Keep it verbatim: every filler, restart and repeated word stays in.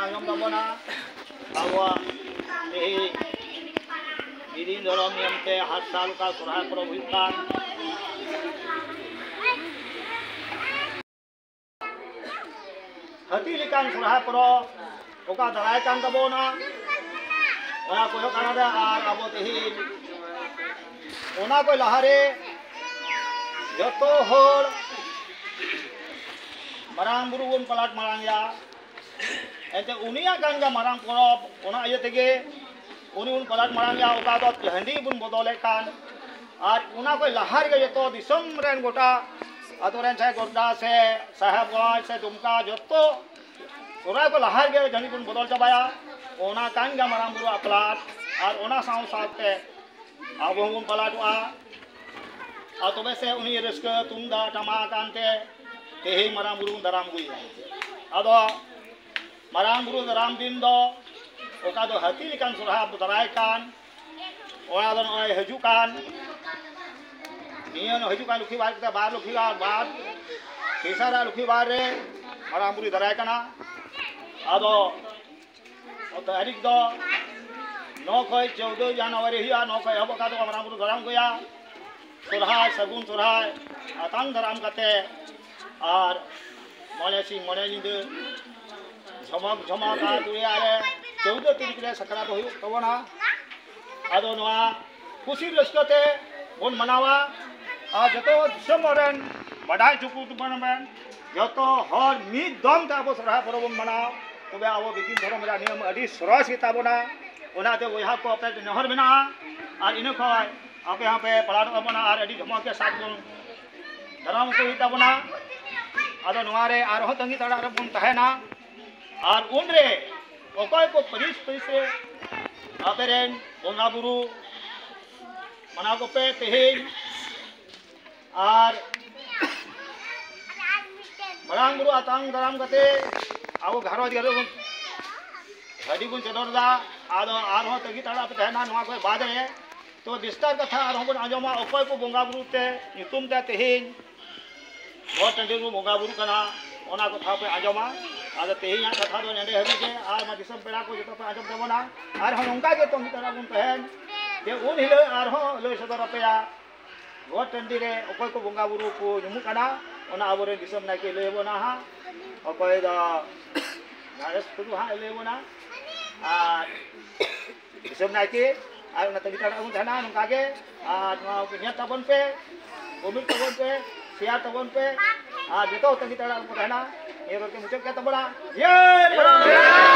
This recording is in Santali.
ᱟᱸᱡᱚᱢ ᱛᱟᱵᱚᱱᱟ, ᱟᱵᱚᱣᱟᱜ ᱛᱮᱦᱮᱧ ᱡᱮᱫᱤᱱ ᱫᱷᱚᱨᱚᱢ ᱱᱤᱭᱚᱢ ᱛᱮ ᱦᱟᱨ ᱥᱟᱞ ᱚᱠᱟ ᱥᱚᱨᱦᱟᱭ ᱯᱚᱨᱚᱵᱽ ᱦᱩᱭᱩᱜ ᱠᱟᱱ, ᱦᱟᱹᱛᱤ ᱞᱮᱠᱟᱱ ᱥᱚᱨᱦᱟᱭ ᱯᱚᱨᱚᱵᱽ ᱚᱠᱟ ᱫᱟᱨᱟᱭ ᱠᱟᱱ ᱛᱟᱵᱚᱱᱟ, ᱚᱱᱟ ᱠᱚᱭᱚᱜ ᱛᱟᱞᱟᱨᱮ ᱟᱨ ᱟᱵᱚ ᱛᱮᱦᱮᱧ ᱚᱱᱟ ᱠᱚ ᱞᱟᱦᱟᱨᱮ ᱡᱚᱛᱚ ᱦᱚᱲ ᱢᱟᱨᱟᱝ ᱵᱩᱨᱩ ᱵᱚᱱ ᱯᱟᱞᱟᱴ ᱢᱟᱨᱟᱝ ᱮᱭᱟ᱾ ᱮᱱᱛᱮ ᱩᱱᱤᱭᱟᱜ ᱠᱟᱱ ᱜᱮᱭᱟ ᱢᱟᱨᱟᱝ ᱯᱚᱨᱚᱵᱽ, ᱚᱱᱟ ᱤᱭᱟᱹ ᱛᱮᱜᱮ ᱩᱱᱤ ᱵᱚᱱ ᱯᱟᱞᱟᱴ ᱢᱟᱨᱟᱝ ᱮᱭᱟ᱾ ᱚᱠᱟ ᱫᱚ ᱦᱟᱺᱰᱤ ᱵᱚᱱ ᱵᱚᱫᱚᱞᱮᱫ ᱠᱟᱱ, ᱟᱨ ᱚᱱᱟ ᱠᱚ ᱞᱟᱦᱟ ᱨᱮᱜᱮ ᱡᱚᱛᱚ ᱫᱤᱥᱚᱢ ᱨᱮᱱ ᱜᱚᱴᱟ ᱟᱛᱳ ᱨᱮᱱ ᱪᱟᱦᱮ ᱜᱚᱰᱰᱟ ᱥᱮ ᱥᱟᱦᱮᱵᱽᱜᱚᱸᱡᱽ ᱥᱮ ᱫᱩᱢᱠᱟ ᱡᱚᱛᱚ ᱥᱚᱨᱦᱟᱭ ᱠᱚ ᱞᱟᱦᱟ ᱨᱮᱜᱮ ᱡᱟᱹᱱᱤᱡ ᱵᱚᱱ ᱵᱚᱫᱚᱞ ᱪᱟᱵᱟᱭᱟ᱾ ᱚᱱᱟ ᱠᱟᱱ ᱜᱮᱭᱟ ᱢᱟᱨᱟᱝ ᱵᱩᱨᱩᱣᱟᱜ ᱯᱟᱞᱟᱴ, ᱟᱨ ᱚᱱᱟ ᱥᱟᱶ ᱥᱟᱶᱛᱮ ᱟᱵᱚ ᱦᱚᱸᱵᱚᱱ ᱯᱟᱞᱟᱴᱚᱜᱼᱟ᱾ ᱟᱨ ᱛᱚᱵᱮ ᱥᱮ ᱩᱱᱤ ᱨᱟᱹᱥᱠᱟᱹ ᱛᱩᱢᱫᱟᱜ ᱴᱟᱢᱟᱠ ᱟᱱᱛᱮ ᱛᱮᱦᱮᱧ ᱢᱟᱨᱟᱝ ᱵᱩᱨᱩ ᱵᱚᱱ ᱫᱟᱨᱟᱢ ᱟᱹᱜᱩᱭᱮᱭᱟ᱾ ᱟᱫᱚ ᱢᱟᱨᱟᱝ ᱵᱩᱨᱩ ᱫᱟᱨᱟᱢ ᱫᱤᱱ ᱫᱚ ᱚᱠᱟ ᱫᱚ ᱦᱟᱹᱛᱤ ᱞᱮᱠᱟᱱ ᱥᱚᱨᱦᱟᱭ ᱵᱚ ᱫᱟᱨᱟᱭ ᱠᱟᱱ, ᱚᱱᱟ ᱫᱚ ᱱᱚᱜᱼᱚᱭ ᱦᱤᱡᱩᱜ ᱠᱟᱱ, ᱱᱤᱭᱟᱹ ᱱᱚᱜ ᱦᱤᱡᱩᱜ ᱠᱟᱱ ᱞᱚᱠᱠᱷᱤ ᱵᱟᱨ ᱠᱟᱛᱮ ᱵᱟᱨ ᱞᱚᱠᱠᱷᱤ ᱵᱟᱨ ᱵᱟᱫ ᱛᱮᱥᱟᱨᱟᱜ ᱞᱚᱠᱠᱷᱤ ᱵᱟᱨ ᱨᱮ ᱢᱟᱨᱟᱝ ᱵᱩᱨᱩ ᱫᱟᱨᱟᱭ ᱠᱟᱱᱟ᱾ ᱟᱫᱚ ᱛᱟᱹᱨᱤᱠᱷ ᱫᱚ ᱱᱚ ᱠᱷᱚᱱ ᱪᱳᱫᱽᱫᱳ ᱡᱟᱱᱩᱣᱟᱨᱤ ᱦᱩᱭᱩᱜᱼᱟ᱾ ᱱᱚ ᱠᱷᱚᱱ ᱮᱦᱚᱵ ᱠᱟᱛᱮ ᱢᱟᱨᱟᱝ ᱵᱩᱨᱩ ᱫᱟᱨᱟᱢ ᱟᱹᱜᱩᱭᱟ᱾ ᱥᱚᱨᱦᱟᱭ, ᱥᱟᱹᱜᱩᱱ ᱥᱚᱨᱦᱟᱭ ᱟᱛᱟᱝ ᱫᱟᱨᱟᱢ ᱠᱟᱛᱮ ᱟᱨ ᱢᱚᱬᱮ ᱥᱤᱧ ᱢᱚᱬᱮ ᱧᱤᱫᱟᱹ ᱡᱷᱚᱢᱚᱠ ᱡᱷᱚᱢᱚᱠ ᱟᱹᱛᱩ ᱨᱮᱭᱟᱜ ᱨᱮ ᱪᱳᱫᱽᱫᱳ ᱛᱟᱹᱨᱤᱠᱷ ᱨᱮ ᱥᱟᱠᱨᱟᱛ ᱦᱩᱭᱩᱜ ᱛᱟᱵᱚᱱᱟ᱾ ᱟᱫᱚ ᱱᱚᱣᱟ ᱠᱩᱥᱤ ᱨᱟᱹᱥᱠᱟᱹ ᱛᱮ ᱵᱚᱱ ᱢᱟᱱᱟᱣᱟ᱾ ᱟᱨ ᱡᱚᱛᱚ ᱫᱤᱥᱚᱢ ᱦᱚᱲ ᱨᱮᱱ ᱵᱟᱰᱟᱭ ᱦᱚᱪᱚ ᱠᱚ ᱛᱟᱵᱚᱱ ᱵᱮᱱ, ᱡᱚᱛᱚ ᱦᱚᱲ ᱢᱤᱫ ᱫᱚᱢ ᱛᱮ ᱟᱵᱚ ᱥᱚᱨᱦᱟᱭ ᱯᱚᱨᱚᱵᱽ ᱵᱚᱱ ᱢᱟᱱᱟᱣᱟ᱾ ᱛᱚᱵᱮ ᱟᱵᱚ ᱵᱤᱫᱤᱱ ᱫᱷᱚᱨᱚᱢ ᱨᱮᱭᱟᱜ ᱱᱤᱭᱚᱢ ᱟᱹᱰᱤ ᱥᱚᱨᱚᱥ ᱜᱮᱛᱟ ᱵᱚᱱᱟ᱾ ᱚᱱᱟᱛᱮ ᱵᱚᱭᱦᱟ ᱠᱚ ᱟᱯᱮ ᱱᱮᱦᱚᱨ ᱢᱮᱱᱟᱜᱼᱟ, ᱟᱨ ᱤᱱᱟᱹ ᱠᱷᱚᱱ ᱟᱯᱮ ᱦᱚᱸᱯᱮ ᱯᱟᱞᱟᱴᱚᱜ ᱛᱟᱵᱚᱱᱟ ᱟᱨ ᱟᱹᱰᱤ ᱡᱚᱢᱚᱠ ᱜᱮ ᱥᱟᱛ ᱵᱚᱱ ᱫᱟᱨᱟᱢ ᱠᱚ ᱦᱩᱭᱩᱜ ᱛᱟᱵᱚᱱᱟ᱾ ᱟᱫᱚ ᱱᱚᱣᱟ ᱨᱮ ᱟᱨᱦᱚᱸ ᱛᱟᱺᱜᱤ ᱛᱟᱲᱟᱜ ᱨᱮᱵᱚᱱ ᱛᱟᱦᱮᱱᱟ᱾ ᱟᱨ ᱩᱱᱨᱮ ᱚᱠᱚᱭ ᱠᱚ ᱯᱟᱹᱨᱤᱥ ᱯᱟᱹᱨᱤᱥ ᱨᱮ ᱟᱯᱮ ᱨᱮᱱ ᱵᱚᱸᱜᱟ ᱵᱩᱨᱩ ᱢᱟᱱᱟᱣ ᱠᱚᱯᱮ ᱛᱮᱦᱮᱧ, ᱟᱨ ᱢᱟᱨᱟᱝ ᱵᱩᱨᱩ ᱟᱛᱟᱝ ᱫᱟᱨᱟᱢ ᱠᱟᱛᱮ ᱟᱵᱚ ᱜᱷᱟᱨᱚᱸᱡᱽ ᱜᱷᱟᱨᱚᱸᱡᱽ ᱵᱚᱱ ᱦᱟᱺᱰᱤ ᱵᱚᱱ ᱪᱚᱰᱚᱨ ᱮᱫᱟ᱾ ᱟᱫᱚ ᱟᱨᱦᱚᱸ ᱛᱟᱺᱜᱤ ᱛᱟᱲᱟᱜ ᱯᱮ ᱛᱟᱦᱮᱱᱟ ᱱᱚᱣᱟ ᱠᱚ ᱵᱟᱫᱽ ᱨᱮ᱾ ᱛᱚ ᱵᱤᱥᱛᱟᱨ ᱠᱟᱛᱷᱟ ᱟᱨᱦᱚᱸ ᱵᱚᱱ ᱟᱸᱡᱚᱢᱟ, ᱚᱠᱚᱭ ᱠᱚ ᱵᱚᱸᱜᱟ ᱵᱩᱨᱩ ᱛᱮ ᱧᱩᱛᱩᱢ ᱛᱮ ᱛᱮᱦᱮᱧ ᱜᱚᱴ ᱴᱟᱺᱰᱤ ᱨᱮᱵᱚᱱ ᱵᱚᱸᱜᱟ ᱵᱩᱨᱩ ᱠᱟᱱᱟ, ᱚᱱᱟ ᱠᱟᱛᱷᱟ ᱯᱮ ᱟᱸᱡᱚᱢᱟ᱾ ᱟᱫᱚ ᱛᱮᱦᱮᱧᱟᱜ ᱠᱟᱛᱷᱟ ᱫᱚ ᱱᱚᱰᱮ ᱦᱟᱹᱵᱤᱡ ᱜᱮ᱾ ᱟᱨ ᱢᱟ ᱫᱤᱥᱚᱢ ᱯᱮᱲᱟ ᱠᱚ ᱡᱚᱛᱚ ᱯᱮ ᱟᱸᱡᱚᱢ ᱛᱟᱵᱚᱱᱟ᱾ ᱟᱨᱦᱚᱸ ᱱᱚᱝᱠᱟ ᱜᱮ ᱛᱚᱸᱜᱤ ᱛᱟᱲᱟᱜ ᱵᱚᱱ ᱛᱟᱦᱮᱱ, ᱡᱮ ᱩᱱ ᱦᱤᱞᱳᱜ ᱟᱨᱦᱚᱸ ᱞᱟᱹᱭ ᱥᱚᱫᱚᱨ ᱟᱯᱮᱭᱟ᱾ ᱜᱚᱴ ᱴᱟᱺᱰᱤ ᱨᱮ ᱚᱠᱚᱭ ᱠᱚ ᱵᱚᱸᱜᱟ ᱵᱩᱨᱩ ᱠᱚ ᱧᱩᱢᱩᱜ ᱠᱟᱱᱟ, ᱚᱱᱟ ᱟᱵᱚᱨᱮᱱ ᱫᱤᱥᱚᱢ ᱱᱟᱭᱠᱮ ᱞᱟᱹᱭ ᱟᱵᱚᱱᱟ ᱦᱟᱸᱜ᱾ ᱚᱠᱚᱭ ᱫᱚ ᱜᱚᱬᱮᱥ ᱴᱩᱰᱩ ᱦᱟᱸᱜ ᱞᱟᱹᱭ ᱟᱵᱚᱱᱟ, ᱟᱨ ᱫᱤᱥᱚᱢ ᱱᱟᱭᱠᱮ, ᱟᱨ ᱚᱱᱟ ᱛᱟᱺᱜᱤ ᱛᱟᱲᱟᱜ ᱵᱚᱱ ᱛᱟᱦᱮᱱᱟ ᱱᱚᱝᱠᱟ ᱜᱮ᱾ ᱟᱨ ᱱᱚᱣᱟ ᱠᱚ ᱧᱮᱞ ᱛᱟᱵᱚᱱ ᱯᱮ, ᱠᱚᱢᱮᱱᱴ ᱛᱟᱵᱚᱱ ᱯᱮ, ᱥᱮᱭᱟᱨ ᱛᱟᱵᱚᱱ ᱯᱮ, ᱟᱨ ᱡᱚᱛᱚ ᱛᱟᱺᱜᱤ ᱛᱟᱲᱟᱜ ᱨᱮᱵᱚᱱ ᱛᱟᱦᱮᱱᱟ᱾ ᱱᱤᱭᱟᱹ ᱨᱚᱲ ᱜᱮ ᱢᱩᱪᱟᱹᱫ ᱠᱮᱫ ᱛᱟᱵᱚᱱᱟ᱾ ᱡᱟᱭ ᱵᱟᱵᱟ᱾